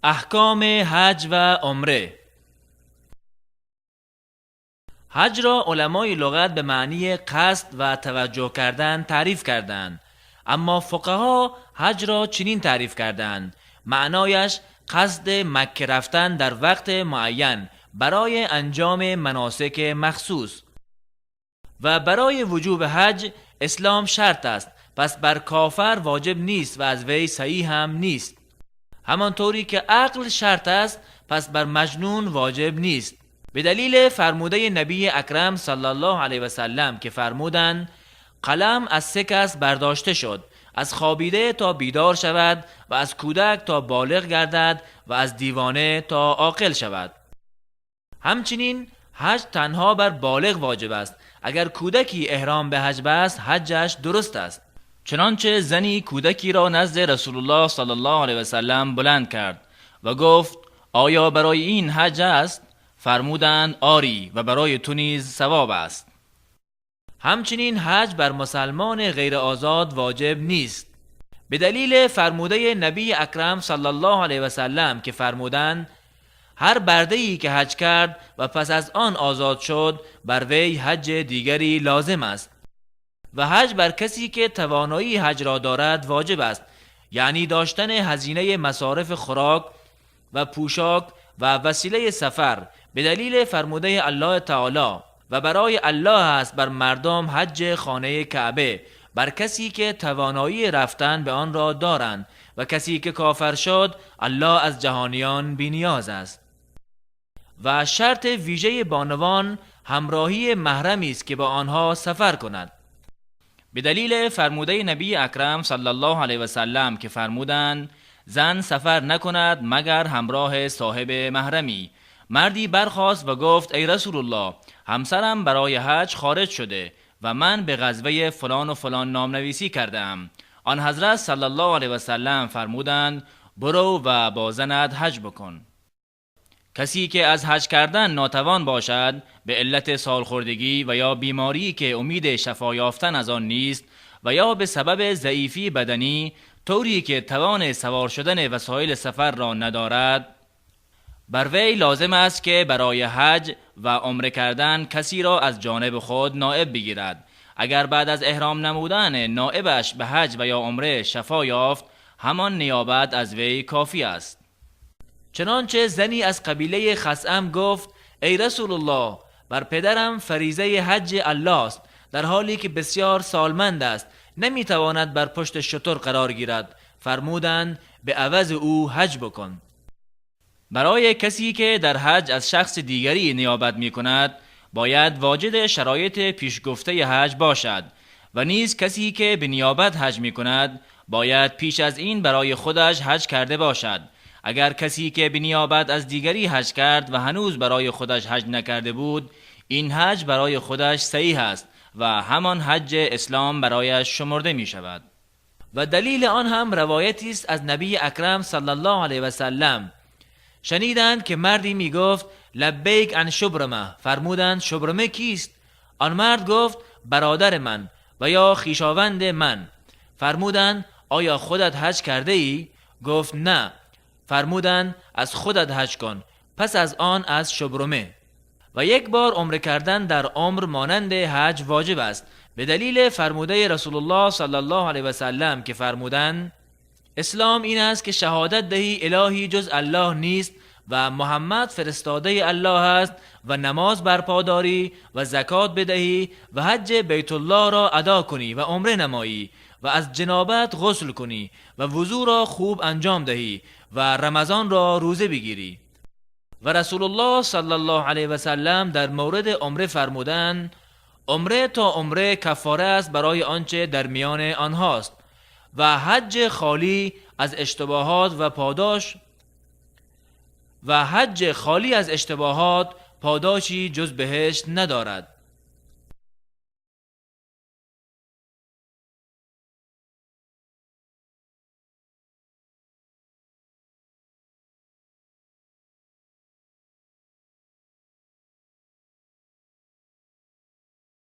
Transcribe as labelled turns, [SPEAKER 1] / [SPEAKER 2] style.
[SPEAKER 1] Аҳкоми ҳаҷ ва умре. Ҳаҷ ро уламои луғат ба маънии қасд ва таваҷҷӯҳ кардан таъриф карданд, аммо фуқаҳо ҳаҷ ро чунин таъриф карданд: маънояш қасди Макка рафтан дар вақти муайян барои анҷоми маносики махсус. Ва барои вуҷуби ҳаҷ ислом шарт аст, пас бар кофир воҷиб нест ва аз вай саҳеҳ ҳам нест. Ҳамонтавре ки ақл шарт аст, пас бар маҷнун воҷиб нест. Ба далели фармудаи набии акрам саллаллоҳу алайҳи васаллам, ки фармуданд: қалам аз се кас бардошта шуд: аз хобида то бедор шавад, ва аз кӯдак то болиғ гардад, ва аз девона то оқил шавад. Ҳамчунин ҳаҷ танҳо бар болиғ воҷиб аст. Агар кӯдаке эҳром ба ҳаҷ баст, ҳаҷаш дуруст аст. Чунончи зане кӯдаке ро назди Расулуллоҳ саллаллоҳу алайҳи васаллам баланд кард ва гуфт: оё барои ин ҳаҷ аст? Фармуданд: оре, ва барои ту низ савоб аст. Ҳамчунин ҳаҷ бар мусулмони ғайриозод воҷиб нест. Ба далели фармудаи набии акрам саллаллоҳу алайҳи васаллам, ки фармуданд: ҳар бардае ки ҳаҷ кард ва пас аз он озод шуд, бар вай ҳаҷи дигаре лозим аст. Ва ҳаҷ бар касе ки тавоноии ҳаҷ ро дорад воҷиб аст, яъне доштани ҳазинаи масорифи хӯрок ва пӯшок ва василаи сафар, ба далели фармудаи Аллоҳи таъоло: ва барои Аллоҳ аст бар мардум ҳаҷҷи хонаи Каъба бар касе ки тавоноии рафтан ба он ро доранд, ва касе ки кофир шуд, Аллоҳ аз ҷаҳониён бениёз аст. Ва шарти вижаи бонувон ҳамроҳии маҳраме аст ки бо онҳо сафар кунад. Ба далели фармудаи набии акрам саллаллоҳу алайҳи васаллам, ки фармуданд: зан сафар накунад, магар ҳамроҳи соҳиби маҳраме. Марде бархост ва гуфт: эй Расулуллоҳ, ҳамсарам барои ҳаҷ хориҷ шуда ва ман ба ғазваи фалон ва фалон номнависӣ кардаам. Он ҳазрат саллаллоҳу алайҳи васаллам фармуданд: бирав ва бо занат ҳаҷ бикун. Касе ки аз ҳаҷ кардан нотавон бошад, ба иллати солхӯрдагӣ ва ё беморӣ ки умеди шифо ёфтан аз он нест, ва ё ба сабаби заифии баданӣ, тавре ки тавони савор шудани васоили сафар ро надорад, бар вай лозим аст ки барои ҳаҷ ва умра кардан касеро аз ҷониби худ ноиб бигирад. Агар баъд аз эҳром намудан ноибаш ба ҳаҷ ва ё умра шифо ёфт, ҳамон ниёбат аз вай кофӣ аст. Чунончи зане аз қабилаи Хасъам гуфт: эй Расулуллоҳ, бар падарам фаризаи ҳаҷҷи Аллоҳ аст, дар ҳоле ки бисёр солманд аст, наметавонад бар пушти шутур қарор гирад. Фармуданд: ба ивази ӯ ҳаҷ бикун. Барои касе ки дар ҳаҷ аз шахси дигаре ниёбат мекунад, бояд воҷиди шароити пешгуфтаи ҳаҷ бошад, ва низ касе ки ба ниёбат ҳаҷ мекунад, бояд пеш аз ин барои худаш ҳаҷ карда бошад. Агар касе ки ба ниёбат аз дигаре ҳаҷ кард ва ҳанӯз барои худаш ҳаҷ накарда буд, ин ҳаҷ барои худаш саҳеҳ аст ва ҳамон ҳаҷҷи ислом барояш шумурда мешавад. Ва далели он ҳам ривояте аст аз набии акрам саллаллоҳу алайҳи васаллам. Шуниданд ки марде мегуфт: лаббайк ан Шубрама. Фармуданд: Шубрама кист? Он мард гуфт: бародари ман ва ё хешованди ман. Фармуданд: оё худат ҳаҷ кардаӣ? Гуфт: не. Фармуданд: аз худат ҳаҷ кун, пас аз он аз Шубрама. Ва як бор умра кардан дар умр монанди ҳаҷ воҷиб аст, ба далели фармудаи Расулуллоҳ саллаллоҳу алайҳи васаллам, ки фармуданд: ислом ин аст ки шаҳодат диҳӣ илоҳе ҷуз Аллоҳ нест ва Муҳаммад фиристодаи Аллоҳ аст, ва намоз барпо дорӣ, ва закот бидиҳӣ, ва ҳаҷҷи Байтуллоҳро адо кунӣ, ва умра намоӣ, ва аз ҷанобат ғусл кунӣ, ва вузӯро хуб анҷом диҳӣ, ва Рамазонро рӯза бигирӣ. Ва Расулуллоҳ саллаллоҳу алайҳи васаллам дар мавриди умра фармуданд: умра то умра каффора аст барои он чи дар миёни онҳост, ва ҳаҷҷи холӣ аз иштибоҳот ва подош ва ҳаҷҷи холӣ аз иштибоҳот подоше ҷуз биҳишт надорад.